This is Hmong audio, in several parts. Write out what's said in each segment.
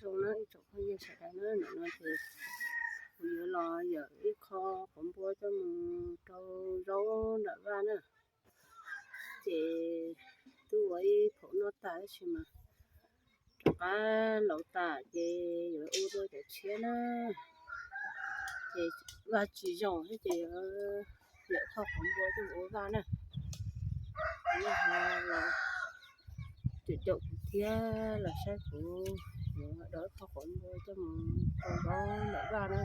Zoo na ib tsoom phooj ywg sawv daws na, ntawm no ces kuv yuav los yawm ib qho quav npua coj mus rau zaub nram vaj na. Ces twb ua ib phaum noj tag tab sis mas rov qab laus tas ces yuav ua dua cov tshiab na. Ces vaj tsis zoo thiab ces yuav yawm qho quav npua coj mus ua vaj na. Yog ho los caum caum kuv thiab los saib kuv yuav dau ib qho quav npua coj mus rau zaub nram vaj na.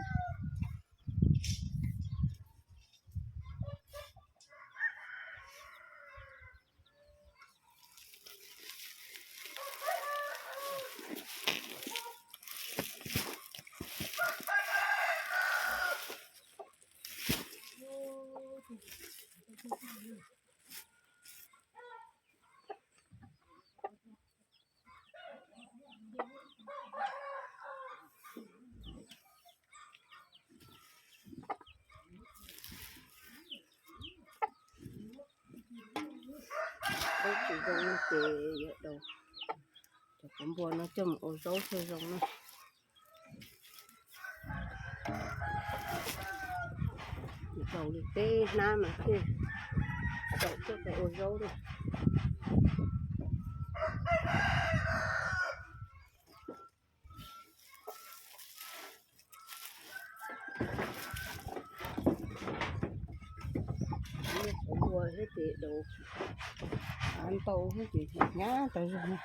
Tab tsis zoo no ces yuav dau cov quav npua no coj mus ua zaub thiaj zoo na. Dau li peb hnab mas thiaj dau coj mus ua zaub na. Quav npua thiab ces dau av ntau thiab ces hnyav tas zog na.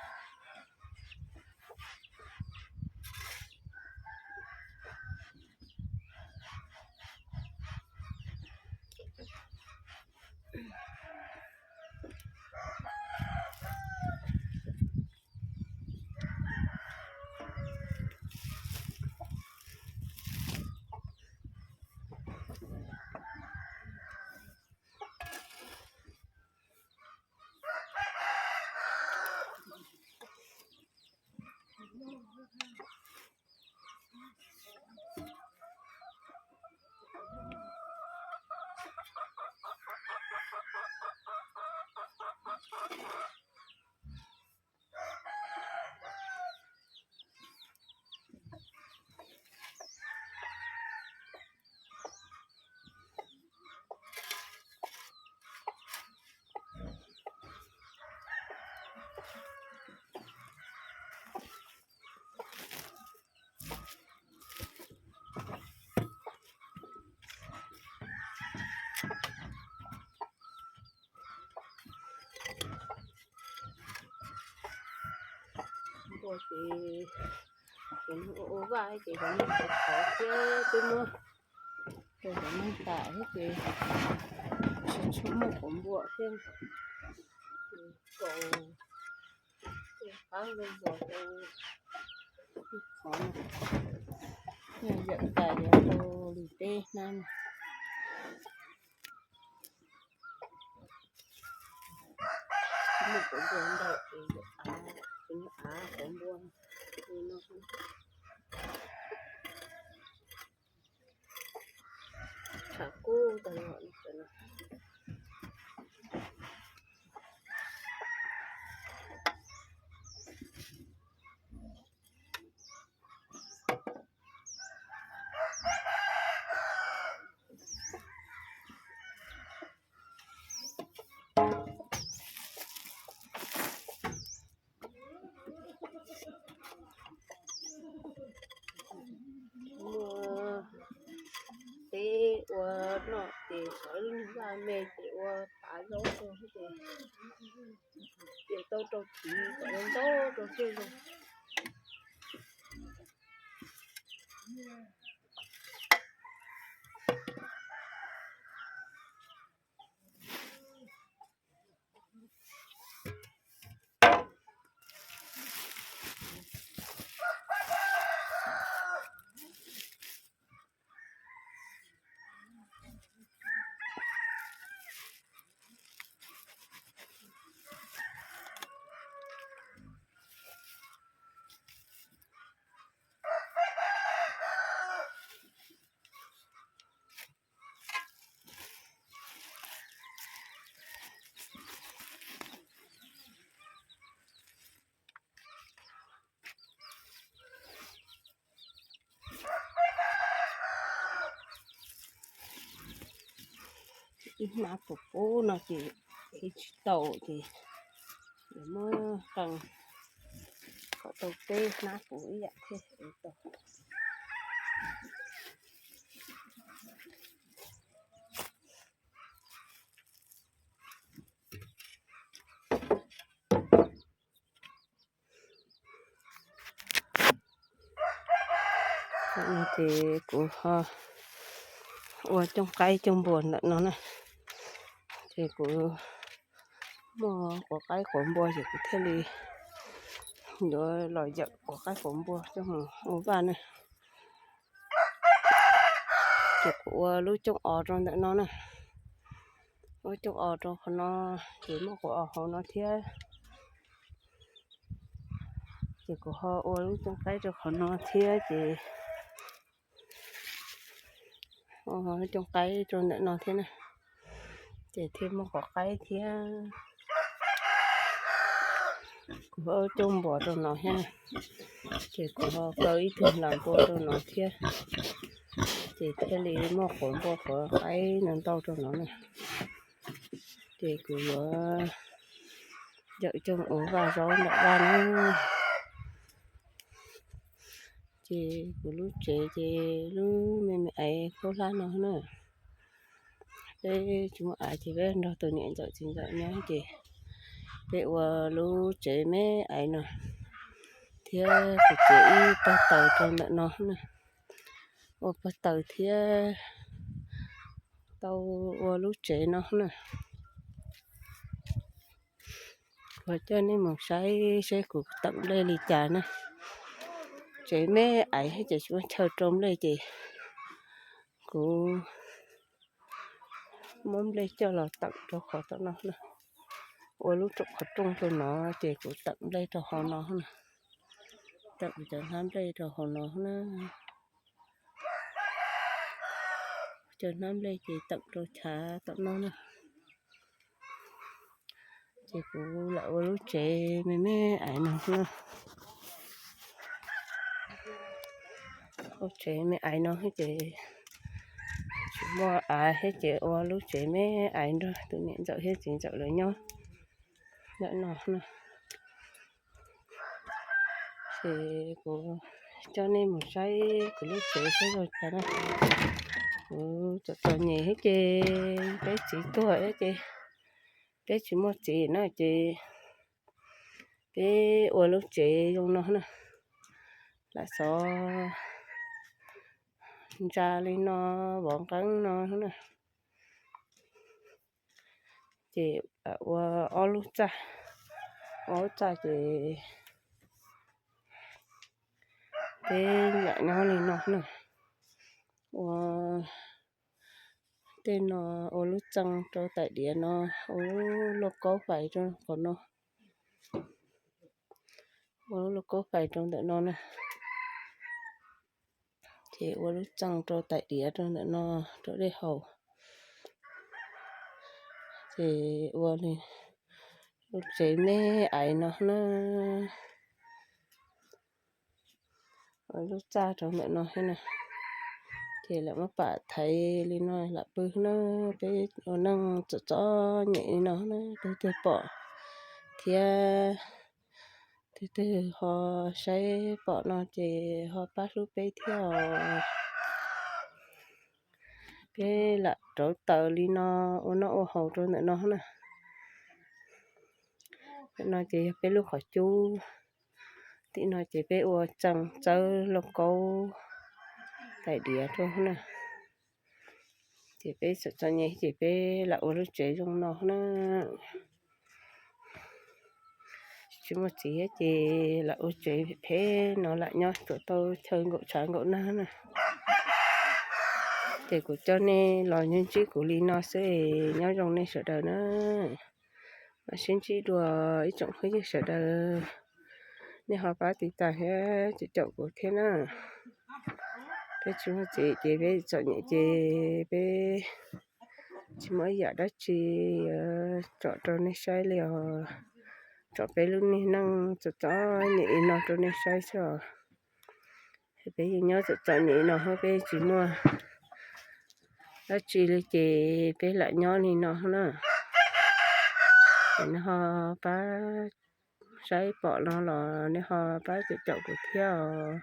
Npua ces ces ua vaj ces cov neeg khov khov thiab twb muab rau cov neeg tas thiab ces tsis tshua muaj quav npua thiab. Ces kaus qab zoo zos rau qhov no, yog yawm tas yuav tau li peb hnab no. Muaj quav npua ntau ces yawm av, ces muaj av quav npua li no. Tshav kub tag no. Muaj peb ua noj ces xyov lub niag vaj me ces ua tav zaub rau xwb ces ces tau rau chiv kom ntau rau thiaj zoo. Ib hnab puv puv no ces ev tsis tau ces yuav muab qee kom tau peb hnab puv ib yam thiaj ev tau. Ces kuv ho ua cooj qaib cooj npua ntawm no na. Ces kuv muaj quav qaib quav npua ces kuv thiaj li yuav los yawm quav qaib quav npua coj mus ua vaj na. Ces kuv ua lub cooj os rau ntawm no na. Ua cooj os rau qhov no, ces muaj quav os hauv no thiab. Ces kuv ho ua lub cooj qaib rau qhov no thiab ces ua lub cooj qaib rau ntawm no thiab na. Ces thiaj muaj quav qaib thiab. Kuv ho cooj npua rau no thiab na. Ces kuv ho kaw ib tug npua rau no thiab. Ces thiaj li muaj quav npua quav qaib no ntau rau no na. Ces kuv yuav yawm cooj ua vaj zaub nram vaj na. Ces kuv lub tsev ces lub me me aiv khaub hlab no na. Peb tsis muaj aiv ces peb nrog tus niam ntxawm txiv ntxawm nyob ces peb ua lub tsev me aiv no thiab kuv tsev ib pawg taws rau ntawm no na. Ua pawg taws thiab tau ua lub tsev no na. Kuv coj nej mus saib seb kuv teem nplej li cas na. Tsev me aiv ces tsis muaj chaw rau nplej ces kuv muab nplej coj los teem rau qhov tom no na. Ua lub rooj qhov rooj rau no ces kuv teem nplej rau hauv no na. Teem cov hnab nplej rau hauv no na. Cov hnab nplej ces teem rau chav tom no na. Ces kuv lam ua lub tsev me me aiv no na. Ua tsev me aiv no ces tsis muaj aiv thiab ces ua lub tsev me aiv nrog tus niam ntxawm thiab txiv ntxawm lawv nyob ntawm no na. Ces kuv coj nej mus saib kuv lub tsev saib zoo cas na. Kuv txom txom nyem thiab ces peb txiv tuag thiab ces peb tsis muaj txiv na ces peb ua lub tsev zoo no na. Lam xov ntsa li no, vov nqeeb no na. Ces ua ob lub txaj, ua ob lub txaj ces peb lam nyob li no na. Ua tej no, ua lub txee rau tais diav no, ua lub lauj kaub fais rau qhov no, ua lub lauj kaub fais rau ntawm no na. Ces ua lub txee rau tais diav rau ntawm no, rau dej haus. Ces ua li lub tsev me aiv no na. Ua lub txaj rau ntawm no thiab na. Ces lam muab pam thaiv li no lam pw na. Peb ua neej txom txom nyem li no na, leej twg pom thiab leej twg ho saib pom no ces ho pab hlub peb thiab os. Peb lam rauv taws li no ua noj ua haus rau ntawm no na. Ntawm no ces yog peb lub qhov cub. Tim no ces peb ua txee txawb lauj kaub tais diav rau na. Ces peb txom txom nyem ces peb lam ua lub tsev zoo no na. Tsis muaj txiv thiab ces lam ua tsev phem no lam nyob tsuas tau chaw nkaum tshav nkaum nag na. Ces kuv coj nej los ntsib kuv li no xwb, nyob zoo nej sawv daws na. Mam sib ntsib dua ib tsoom phooj ywg sawv daws, nej ho pab tiv tas thiab caum kuv thiab na. Peb tsis muaj txiv ces peb txom nyem ces peb tsis muaj ib yam dab tsi yuav tsom rau nej saib li os. Tsom peb lub niag neej txom txom nyem li no rau nej saib xwb os. Peb yeej nyob txom txom nyem li no, peb tsis muaj dab tsi li ces peb lam nyob li no na. Ces nej ho pab saib pom no los nej ho pab caum caum kuv thiab os.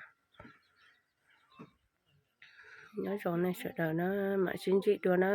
Nyob zoo nej sawv daws na, mam sib ntsib dua na.